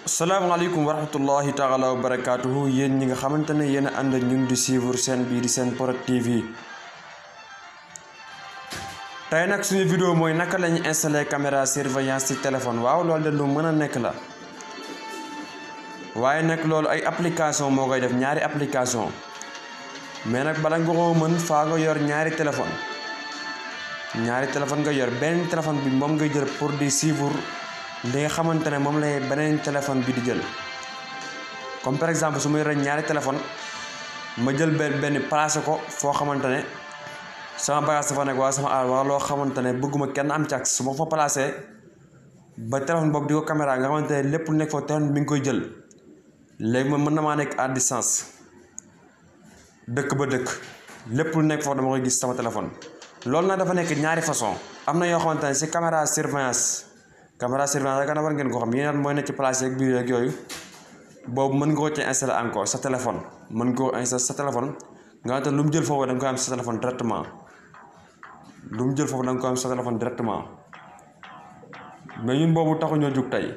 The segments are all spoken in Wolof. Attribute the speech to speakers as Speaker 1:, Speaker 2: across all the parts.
Speaker 1: salaamaaleykum wa rahmatullahi taala wa barakaatuhu yéen ñi nga xamante ne yéen a ànd ñu ngi di suivre seen bii di seen Prod TV. tey nag suñu vidéo mooy naka la ñu installé caméra surveillance ci téléphone. waaw loolu de lu mën a nekk la waaye nag loolu ay application moo koy def, ñaari application. mais nag bala nga ko mën faa nga yor ñaari téléphone nga yor benn téléphone bi moom ngay jël pour di suivre li nga xamante ne moom lay beneen téléphone bi di jël. comme par exemple su ma yoree ñaari téléphone ma jël benn placé ko foo xamante ne sama bagage dafa nekk waa sama àll wala loo xamante ne bëgguma kenn am ci accès. su ma fa placé ba téléphone boobu di ko caméra nga xamante ne lépp lu nekk foofu téléphone bi nga koy jël, léegi moom mën na maa nekk à distance dëkk ba dëkk, lépp lu nekk foofu dama koy gis sama téléphone. loolu nag dafa nekk ñaari façon. am na yoo xamante ne si caméra surveillance rek na war ngeen ko xam yéen mooy nekk ci place yeeg biir yeeg yooyu, boobu mën nga ko ci installé encore sa téléphone. mën nga ko installé sa téléphone nga xamante ne lu mu jël foofu da nga koy am sa téléphone directement. mais ñun boobu taxu ñoo jug tey.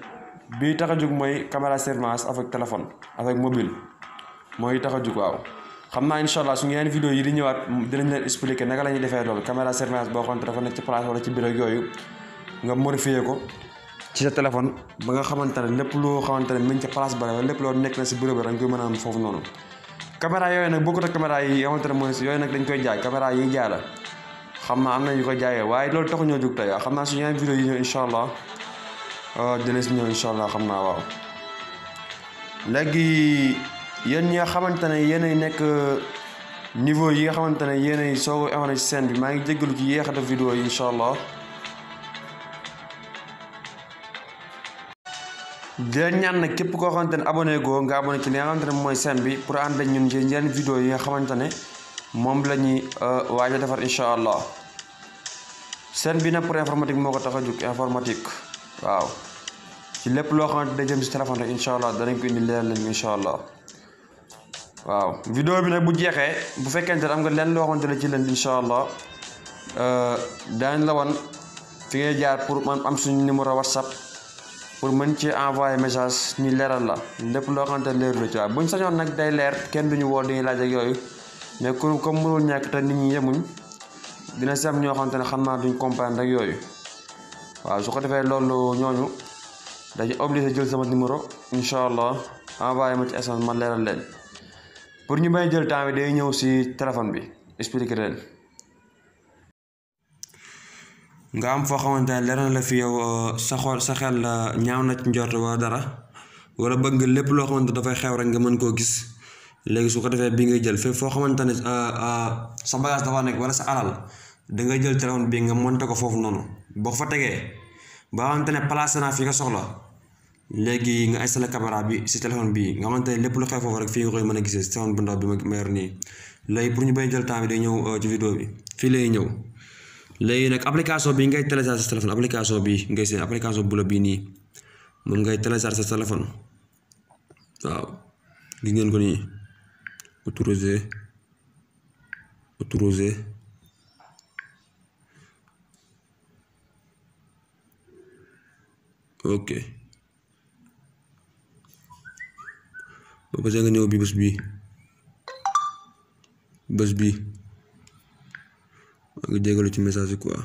Speaker 1: bii tax a jug mooy caméra surveillance avec téléphone avec mobile mooy tax a jug. waaw xam naa incha allah su ngeen vidéo yi di ñëwaat dinañ leen expliquer naka la ñuy defee loolu. caméra surveillance boo xamante dafa nekk ci place wala ci bureau yooyu nga modifié ko ci sa téléphone ba nga xamante ne lépp loo xamante ne mi ngi ci place ba wala lépp loo nekk na si bureau bi da nga koy mën a am foofu noonu. caméra yooyu nag bokkut ak caméra yi xamante ne mooy yooyu nag dañ koy jaay. caméra yi jaay la xam naa am na ñu ko jaayee waaye loolu taxu ñoo jóg tey. waaw xam naa su yeneen vidéo yi ñëw incha allah dina si ñëw incha allah xam naa. waaw léegi yéen ñi nga xamante ne yéenay nekk niveau yi nga xamante ne yéenay soo ko amoon ci scène bi, maa ngi jéggalu ci yéex a def vidéo yi incha allah. di leen ñaan nag képp koo xamante ne abonné goo nga abonné ci li nga xamante ne mooy scène bi pour ànd ak ñun ci yeneen vidéo yi nga xamante ne moom la ñuy waaj a defar incha allah. scène bi nag pour informatique moo ko tax a jóg, informatique. waaw ci lépp loo xamante ne jëm si téléphone rek incha allah danañ ko indi leer leen incha allah. waaw vidéo bi nag bu jeexee bu fekkente ne am nga leen loo xamante ne ci leen incha allah daañ la wan fi ngay jaar pour man am suñu numéro WhatsApp pour mën ci envoyer message ñu leeral la lépp loo xamante ne leer la ci. waaw buñ sañoon nag day leer kenn duñu woo dañuy laaj ak yooyu, mais comme mënul ñàkk te nit ñi yemuñ dina si am ñoo xamante ne xam naa duñ comprendre ak yooyu. waaw su ko defee loolu ñooñu dañuy obligé jël sama numéro incha allah envoyé ma ci SMS ma leeral leen. pour ñu may jël temps bi day ñëw si téléphone bi expliquer leen. nga am foo xamante ne leer na la fi yow sa xel ñaaw na ci njort wala dara, wala bëgg nga lépp loo xamante dafay xew rek nga mën koo gis. léegi su ko defee bi ngay jël fépp foo xamante ne sa bagage dafa nekk wala sa alal da ngay jël téléphone bi nga monté ko foofu noonu. boo ko fa tegee ba xamante ne placé naa fi nga soxla, léegi nga installé caméra bi si téléphone bi nga xamante ne lépp lu xew foofu rek fii nga koy mën a gisee si téléphone bu ndaw bi ma yor nii. léegi pour ñu bañ jël temps bi day ñëw ci vidéo bi fii lay ñëw. léegi nag application bi ngay télécharger sa téléphone, application bi ngay seen application bu la bii nii moom ngay télécharger sa téléphone. waaw gis ngeen ko nii autoriser ok ba pare nga ñëw bi bés bii maa ngi jégalu ci message yi quoi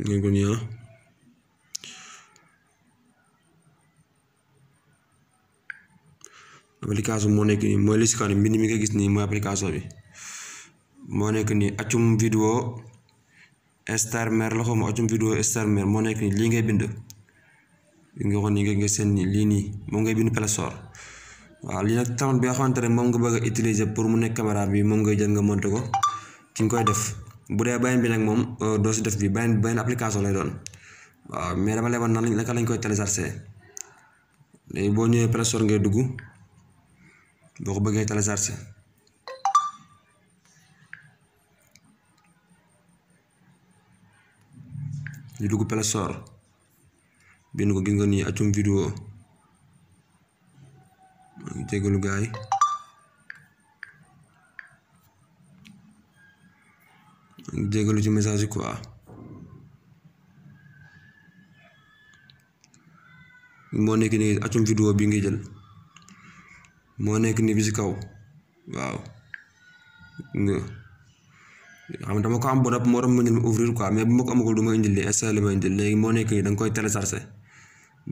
Speaker 1: ngeen ko nii application moo nekk nii mooy li si kaw ni mbind mi nga gis nii mooy application bi moo nekk nii Acum Video Starmer la xaw ma Acum Video Starmer moo nekk nii lii ngay bind nga xool nii nga seen nii lii nii moom ngay bind Play Store. waaw lii nag téléphone bi nga xamante ne moom nga bëgg a utiliser pour mu nekk caméra bi moom ngay jël nga monté ko ci nga koy def. bu dee beneen bi nag moom doo si def bi beneen application lay doon. waaw mais dama lay wan naka lañ koy télécharger. léegi boo ñëwee Play Store ngay dugg boo ko bëggee télécharger ñu dugg Play Store bind ko gis nga nii Acum Video. maa ngi jégalu gaay jégalu ci message yi quoi. moo nekk nii acum vidéo bi ngay jël moo nekk nii bi si kaw waaw nga xam dama ko am ba moo tax ma ñu ouvrir quoi mais bu ma ko amagul du ma indil lii installé ma indil léegi moo nekk nii da nga koy télécharger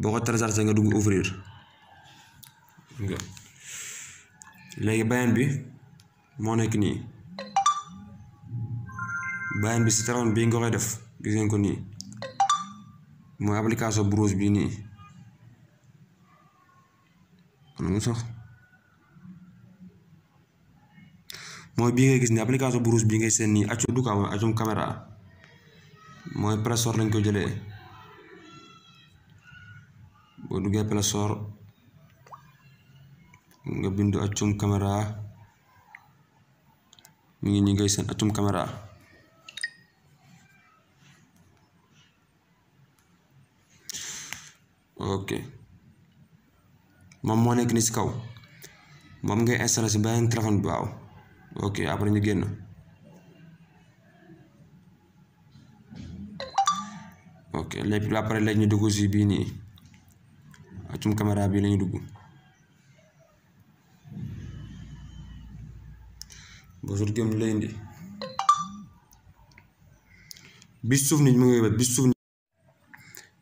Speaker 1: boo ko télécharger nga dugg ouvrir nga léegi beneen bi moo nekk nii beneen bi si téléphone bii nga koy def gis ngeen ko nii mooy application Browse bii nii mu sax mooy bii ngay gis ni application Browse bii ngay seen nii accu du ko am accum caméra mooy Play Store lañ ko jëlee boo duggee Play Store nga bindu accum caméra mi ngi ñi ngay seen accum caméra ok moom moo nekk ni si kaw moom ngay installé si beneen téléphone bi waaw ok après ñu génn ok léegi après léegi ñu dugg si bii nii accum caméra bii lañu dugg boo sut gëm lay indi bis suuf ni mu ngi wet bis suuf ni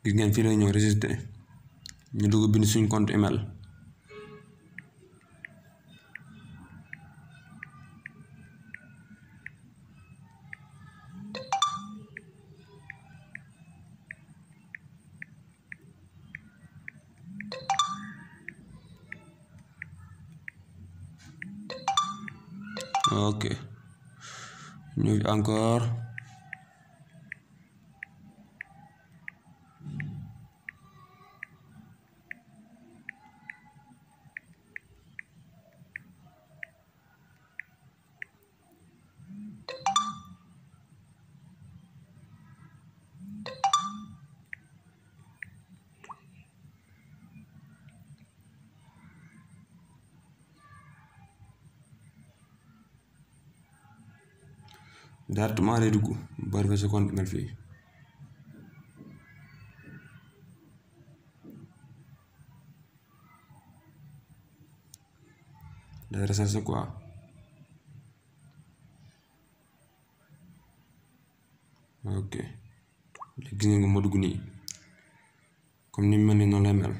Speaker 1: gis ngeen fii la ñëw registré ñu dugg bind suñ compte email ok ñu encore directement lay dugg boo defee sa compte email fii day recherche quoi ok léegi gis ngeen ko ma dugg nii comme ni mel ni noonu lay mel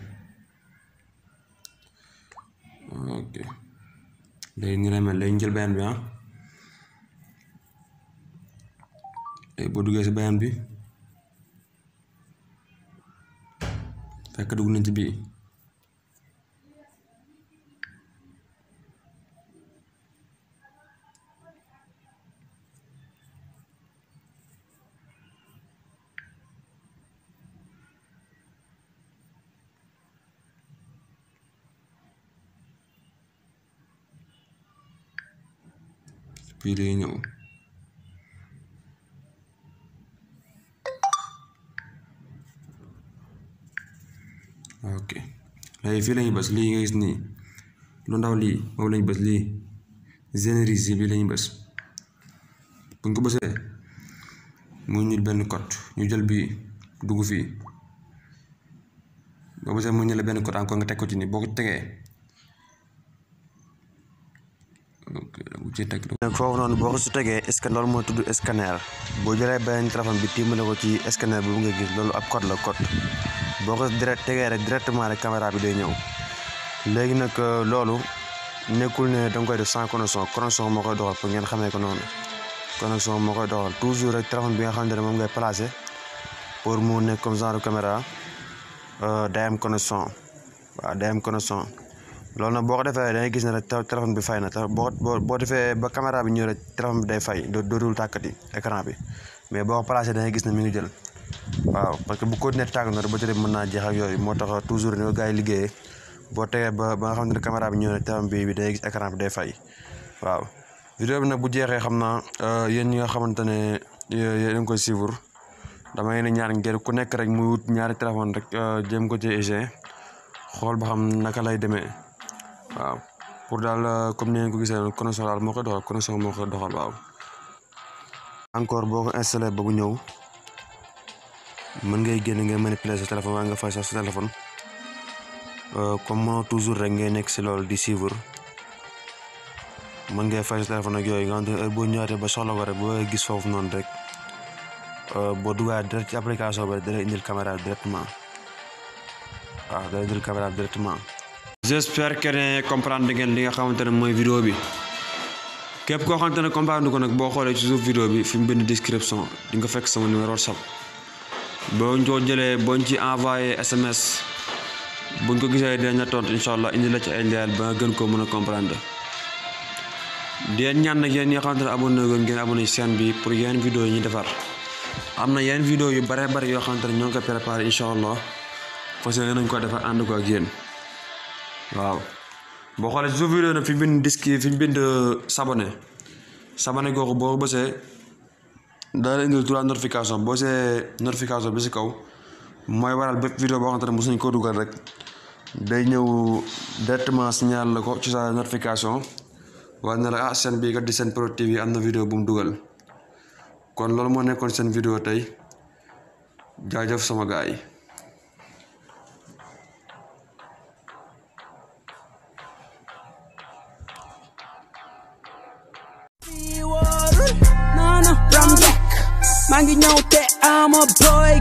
Speaker 1: ok léegi ni lay mel léegi njël beneen bi boo duggee si beneen bi fekk dugg nañ ci bii fii lay ñëw ok léegi fii lañuy bës lii nga gis nii lu ndaw lii moom lañu bës lii génériser bi lañu bës bu ñu ko bësee mu ñu benn code ñu jël bii dugg fii boo bësee mu ñu la benn code encore nga teg ko ci nii boo ko tegee ok bu ci teg nag foofu noonu boo ko su tegee loolu moo tudd scanner boo jëlee benn téléphone bi tiimale ko ci scanner bi bu nga gis loolu ab code la code boo ko tegee rek directement rek caméra bi day ñëw léegi nag loolu nekkul ne danga koy def sans connexion moo koy doxal pour ngeen xamee ko noonu connexion moo koy doxal toujours rek téléphone bi nga xamante ne moom ngay placé pour mu nekk comme genre caméra day am connexion waaw day am connexion loolu nag boo ko defee dangay gis ne rek téléphone bi fay na te boo defee ba caméra bi ñëw rek téléphone bi day fay dootul tàkkati écran bi mais boo ko placé dangay gis ne mi ngi jël waaw parce que bu continuer tàng na batterie bi mën naa jeex ak yooyu moo tax toujours ne gars yi liggéeyee boo tegee ba nga xam ne caméra bi ñëw ne téléphone bi day gis écran bi day fay waaw vidéo bi nag bu jeexee xam naa yéen ñi nga xamante ne yéen a ngi koy suivre damay ne ñaar ngeen ku nekk rek muy wut ñaari téléphone rek jéem ko ci essayer xool ba xam naka lay demee waaw pour daal comme ni ngeen ko gisee connexion daal moo koy doxal connexion moo koy doxal waaw encore boo ko installé ba bu ñëw mën ngay génn ngay manipuler sa téléphone waaye nga fay sax sa téléphone comme mënoo toujours rek ngay nekk si loolu di suivre mën ngay fay sa téléphone ak yooyu nga xam ne heure boo ñëwaatee ba soxla ko rek boo gis foofu noonu rek boo dugaat direct ci application bi da lay indil caméra directement waaw da lay indil caméra directement. j'espère que ne comprendre ngeen li nga xamante ne mooy vidéo bi képp koo xamante ne comprendre ko nag boo xoolee ci suuf vidéo bi fi mu bind description di nga fekk sama numéro WhatsApp boo ñu ko jëlee boo ñu ci envoyé SMS buñ ko gisee dinañ la tontu incha allah indi la ci ay leeral ba nga gën koo mën a comprendre. di leen ñaan nag yéen ñi nga xamante ne abonné woon ngeen abonné ci chaîne bi pour yeneen vidéo yi ñu defar am na yeneen vidéo yu bare bare yoo xamante ne ñoo ngi ko préparé incha allah parce que nañ ko defar ànd ko ak yéen waaw. boo xoolee ci suuf vidéo nag fi ñu bind disque fi ñu bind s'abonné googu boo bësee da la indil trois notification boo see notification bi si kaw mooy waral bépp vidéo boo xamante ne mosuñ koo dugal rek day ñëw directement signal la ko ci sa notification wax na la chaîne bii kat di Sen Prod TV am na vidéo bu mu dugal kon loolu moo nekkoon seen vidéo tey jaajëf sama gars yi.
Speaker 2: maa ngi ñëw te I'm a boy